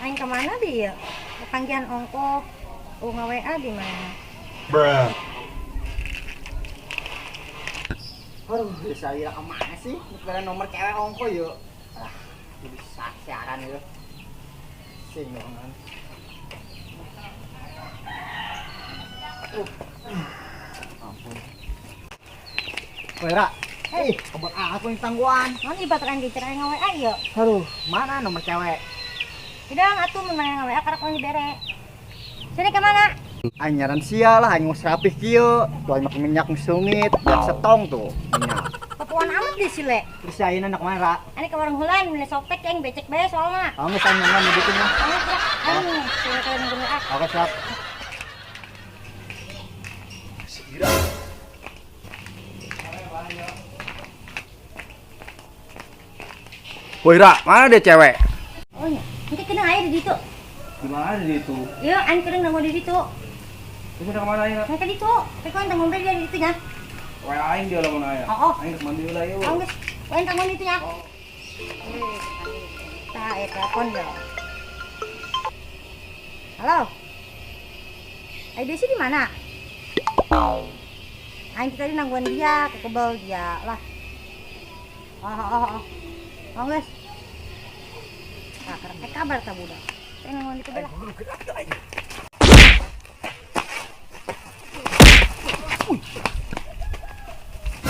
Aing kemana dia? Panggilan ongkoh. Oh, nge-WA di mana? Bruh. Aduh, bisa kira kemana sih? Mikirin nomor cewek ongko yuk. Ah, lebih siaran yuk. Sing banget. Ampun. Woi, Ra. Eh, kebun aku yang tangguhan. Mana ibarat aing dicerai nge-WA yuk. Aduh, mana nomor cewek? Tidak, atuh mun mana nge-WA karek aing dibere. Sini kemana? Aing nyaran sia lah, aing geus rapih kieu. Tuh aing make minyak sungit, biar setong tuh minyak. Papuan amat di sile. Terus si ayeuna nak mana, Ra? Ani ke warung hulan, beli sopek aing becek bae soalna. Oh, geus aing nyaran dibikin mah. Aing gerak, aing sini kalian nunggu WA. Oke, siap. Si Ira. Woi Ra, mana dia cewek? Oh iya, engke kena aya di ditu. Di mana di situ? Iya, aing kena nunggu di ditu. Terus udah kemana ya? Engke ditu, tapi kau tanggung dia di ditu nya. Woi aing dia lah mana ya? Oh, oh. Aing ke mandi lah yuk. Oh, geus. Aing tanggung ditu nya. Tah, telepon ya. Halo. Ai Desi di mana? Aing tadi nangguan dia, ke kebel dia lah. Oh, oh, oh, oh. Oh, geus. Nah, karek kabar ta budak. Saya nangguan di kebel lah.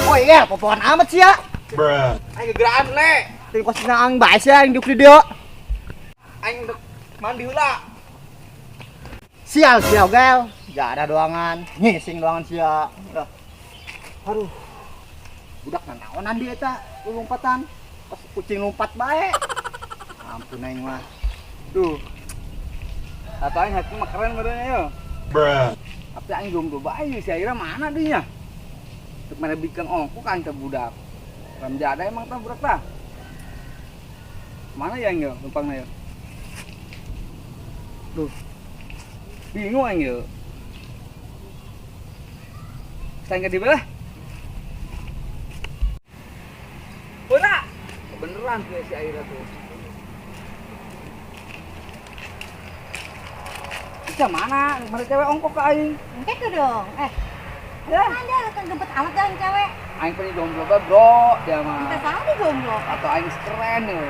Oh iya, popoan amat sih ya. Bruh. Aing gegeraan le. Ting kos naang bae sih aing diuk di dieu. Aing dek mandi heula. Sial, sial gel. Gak ada doangan, ngising doangan sia. Udah. Aduh. Budak nanaonan dia eta lompatan. Pas kucing lompat bae. Ampun aing mah. Duh. Atau aing hati mah keren badannya yo. Bruh. Tapi aing jomblo bae si Aira mana dinya? Tek mana bikang ongkok aing teh budak. Ramjada emang tah budak tah. Mana ya aing yo numpangna yo? Duh. Bingung aing yo. Saya ke dibelah. Ora. Beneran tuh si Aira tuh. Bisa mana? Mana cewek ongkok ke aing? Engke ke dong. Ya. Ada kan gebet amat dah cewek. Aing punya jomblo bae, bro, dia mah. Kita salah di jomblo. Atau aing keren yo.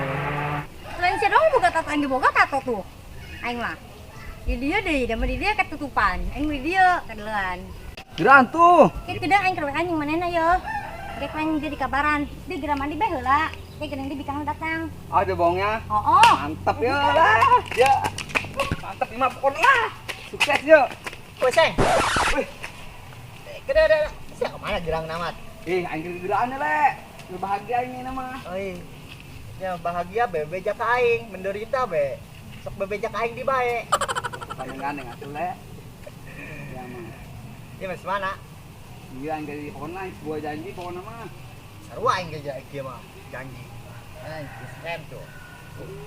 Selain si dong boga tato aing boga tato tuh. Aing mah. Di dia deh, da di dia ketutupan. Aing di dia kedelan. Geran tuh. Kayak kedang aing kerwe anjing manehna yo. Kayak aing jadi kabaran. Di geura mandi bae heula. Kayak geuning di bikang datang. Ah, ada bohongnya. Oh, oh. Mantap ya lah. Ya. Mantap lima pokon lah. Sukses yo. Woi, Seng. Wih. Kena ada. Sia kemana gerang namat? Ih, aing geraan le. Berbahagia ini nama. Oi. Ya bahagia be beja ka aing, menderita be. Sok bebeja ka aing di bae. Palingan yang atuh le. Ya mah. Ya mas mana? Iya aing dari online sebuah janji pokoknya mah. Sarua aing ge kieu mah janji. Aing geus rem tuh.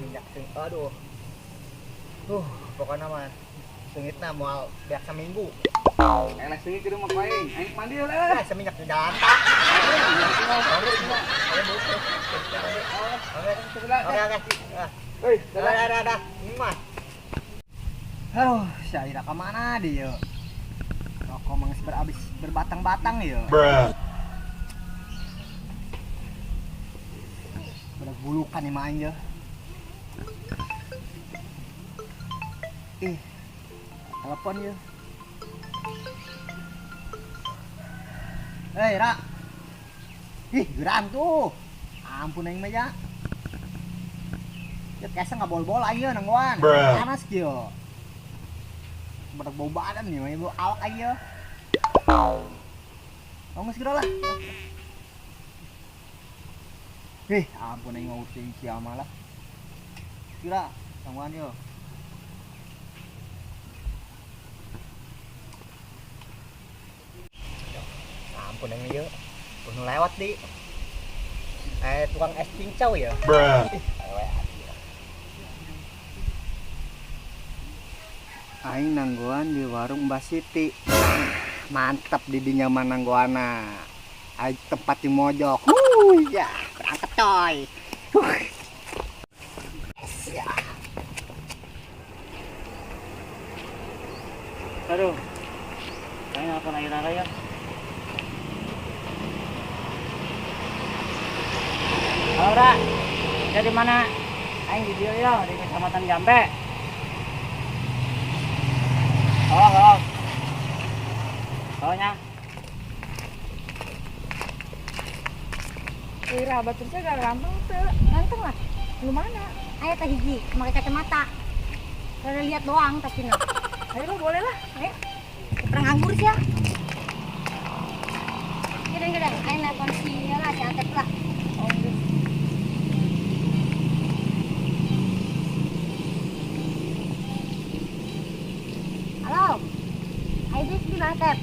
Minyak sing aduh. Pokoknya mah sengitna moal beak seminggu. Eleh sengit di rumah aing. Aing mandi le. Eh, seminyak di jalan tak. Oke, oke. Hei, Dah, dah, dah, dah. Ini mah. Aduh, si Aira kemana dia? Rokok mangis berabis berbatang-batang ya. Bruh. Berbulukan nih mah aing ya. Ih, telepon ya. Hei, Ra. Ih, geran tuh. Ampun aing mah ya. Ya kesa nggak bol-bol aing ya nangguan. Bruh. Panas kieu. Berak bau badan nih, mah bau awak aing ya. Oh, geus geura lah. Ih, ampun aing mau sing siapa lah. Kira tangguan yo. Ampun aing yo. Penuh lewat di. Tukang es cincau ya. Bruh. Ih, Aing nangguan di warung Mbak Siti. Mantap di dinya mah nangguana. Aing tempat di mojok. Huh, ya, berangkat coy. Huh. Ya. Jadi mana? Aing di dieu ya, di Kecamatan Jambe. Oh, oh. Soalnya. Ira batur teh ganteng teu. Ganteng lah. Lu mana? Aya teh hiji, make kacamata. Kada lihat doang tapi nah. Ayo lo boleh lah. Ayo. Perang anggur sih ya. Kadang-kadang aing nelpon si lah, si Atep lah. Oh, halo. Ayo di mana Tep?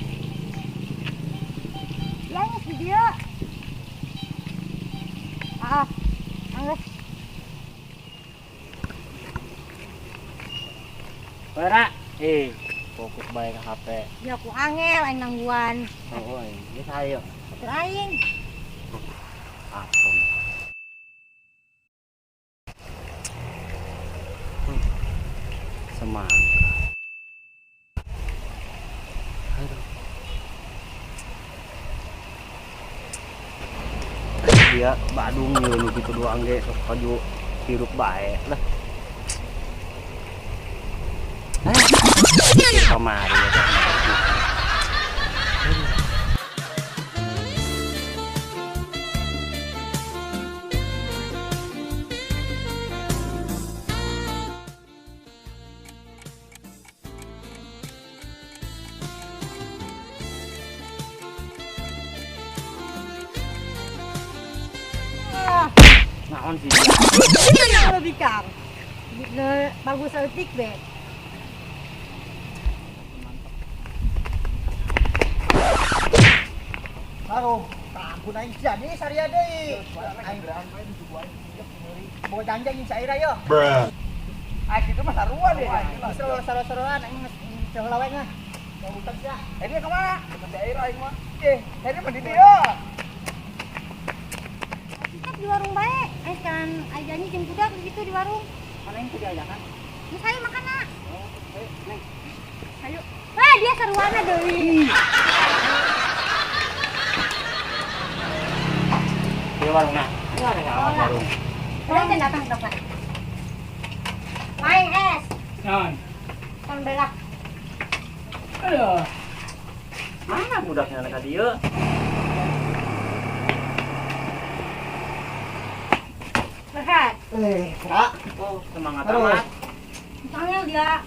Ya geus di dieu. Ah, anggeus. Ora, fokus bae ke HP. Ya ku angel aing nangguan. Oh, ini sayo. Batur aing. Atom. Semangka. Aduh. Dia Badung nu kitu doang ge sok kaju hirup bae lah. Kemari ya. Naon sih dia? Lebih kang. Bagus eutik be. Aduh, ampun aing jadi saria deui. Aing boga janji jeung Saira yo. Bruh. Ah kitu mah sarua deh. Seru-seruan aing geus heula we ngah. Mau utang sia. Eh dia kemana? Ke Saira aing mah. Eh, tadi mah di dieu. Tetep di warung bae. Aing sekarang aing janji jeung budak di situ di warung. Mana yang teu diajakan? Geus hayu makan na. Oh, ayo, Neng. Hayu. Wah, dia saruana deui. Di warung nah. Warung. Udah teh datang dok. Main es. Naon? Kon belah. Aduh. Mana budaknya ka dieu? Berat. Ra. Oh, semangat amat. Angel dia.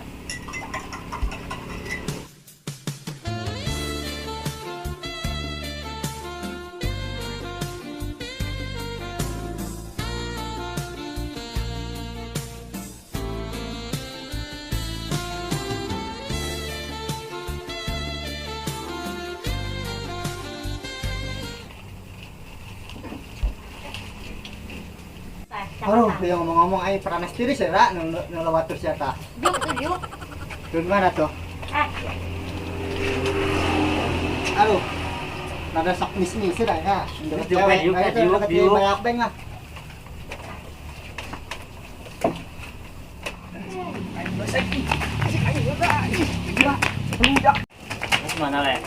Aduh, dia ngomong-ngomong aing pernah tiris ya, Ra, nu lewat terus ya ta. Yuk, yuk. Turun mana tuh? Aduh. Nada sok mis-mis dah ya. Yuk, yuk, yuk. Banyak beng lah. Terus mana le?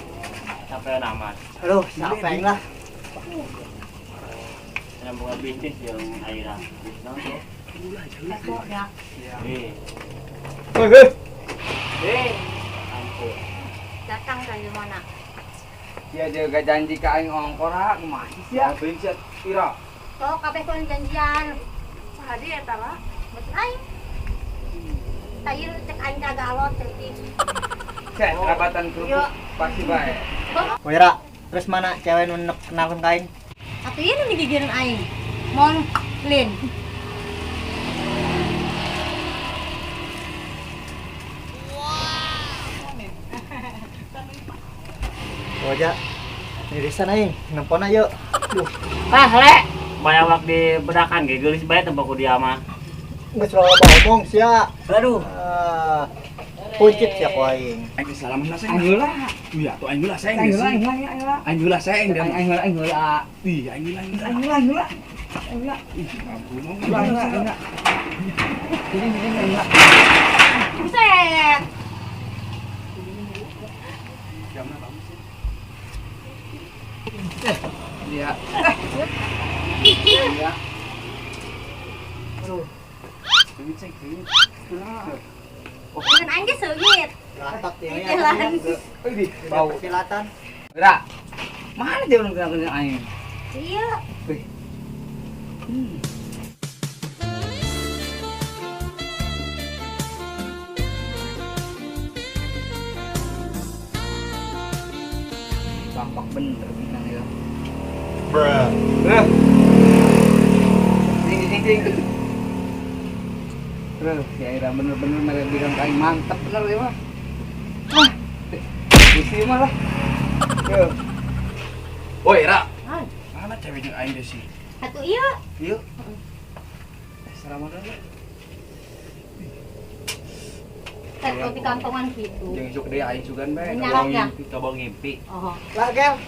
Sampai amat. Aduh, sampai lah. Buka bisnis yang Aira. Bisnis tuh. Ya. Eh. Ampun. Datang dari mana? Dia juga janji ke aing ongkor ah, masih sia. Beli sia pira? Sok kabeh ku janjian. Saha dia eta lah? Betul aing. Tayir cek aing kagak alot ceutik. Cek rabatan kerupuk pasti bae. Wira, terus mana cewek nu kenalkeun ka aing? Atuh ieu nu digigireun aing. Mon lin. Wow. Oja, nirisan aing, nempona yuk. Duh. Ah, le. Bayawak di bedakan ge geulis bae tempat ku dia mah. Geus loba omong sia. Aduh. Puncit sia ku aing. Aing salam heula seng. Aing heula. Iya, tuh aing heula seng. Aing heula, aing heula. Aing heula seng. Aing heula, aing heula. Ih, aing heula, aing heula. Aing heula. Aing heula. Ih, ampun. Aing heula, aing heula. Ini ini aing heula. Buset. Jamna bagus ya. Dia. Dia. Aduh. Seungit sih, seungit. Dengan aing ge seungit. Latot ya. Ih, bau silatan. Gerak. Mana dia orang kenal aing? Iya. Wih. Tampak bener bintang ya. Bruh. Ding ding ding. Terus ya Ira bener-bener mereka bilang kain mantap bener ya mah. Wah. Bisi mah lah. Yo. Woi, Ra. Mana cewek jeung aing deh sih? Atuh ieu. Ieu. Serama dulu. Teh di kantongan gitu. Jeung isuk deui aing sugan bae. Coba ngimpi. Oh. Lah, Gel.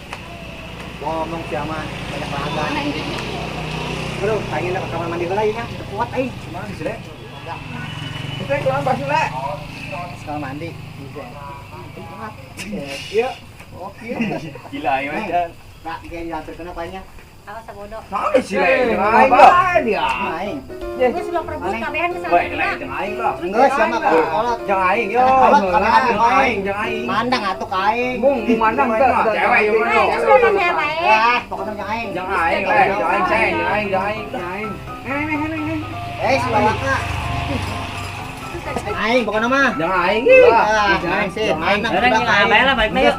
Ngomong sia mah banyak laga. Bro, aing ke kamar mandi heula ieu nya, teu kuat aing. Kumaha sih, Le? Kita keluar basuh, Le. Kamar mandi. Kuat. Iya. Oke. Gila aing mah. Kak, ge diantarkeun apanya? Awas sabodo. Naon sih, Le? Aing lah dia. Aing. Geus ulah perebut kabehan geus Woi, Le, jeung aing lah. Geus sia mah kolot. Jeung aing yo. Kolot aing, jeung aing. Mandang atuh ka aing. Mung mandang teh cewek ieu mah. Geus ulah cewek. Ah, pokoknya jeung aing. Jeung aing, Le, jeung aing, ceng, jeung aing, jeung aing, jeung aing. Eh, si bawakna. Aing pokoknya mah. Jangan aing. Jangan aing sih. Mandang bae lah balik yuk.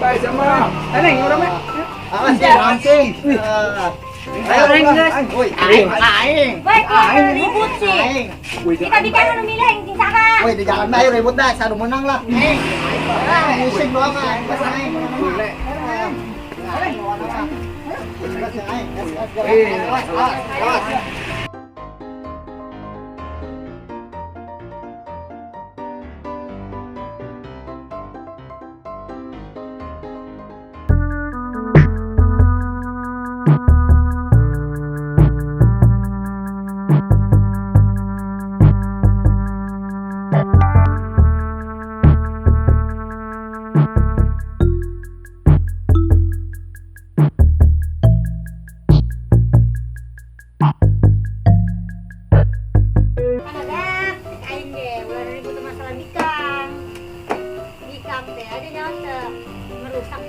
Bae sama. Neng urang mah. Awas ya, langsing. Ayo neng geus. Woi, aing, aing. Baik, ribut sih. Kita bikin anu milih yang sing saha. Woi, di jalan bae ribut dah, sadu menang lah. Aing. Pusing doang aing, geus aing. Aing. Merusak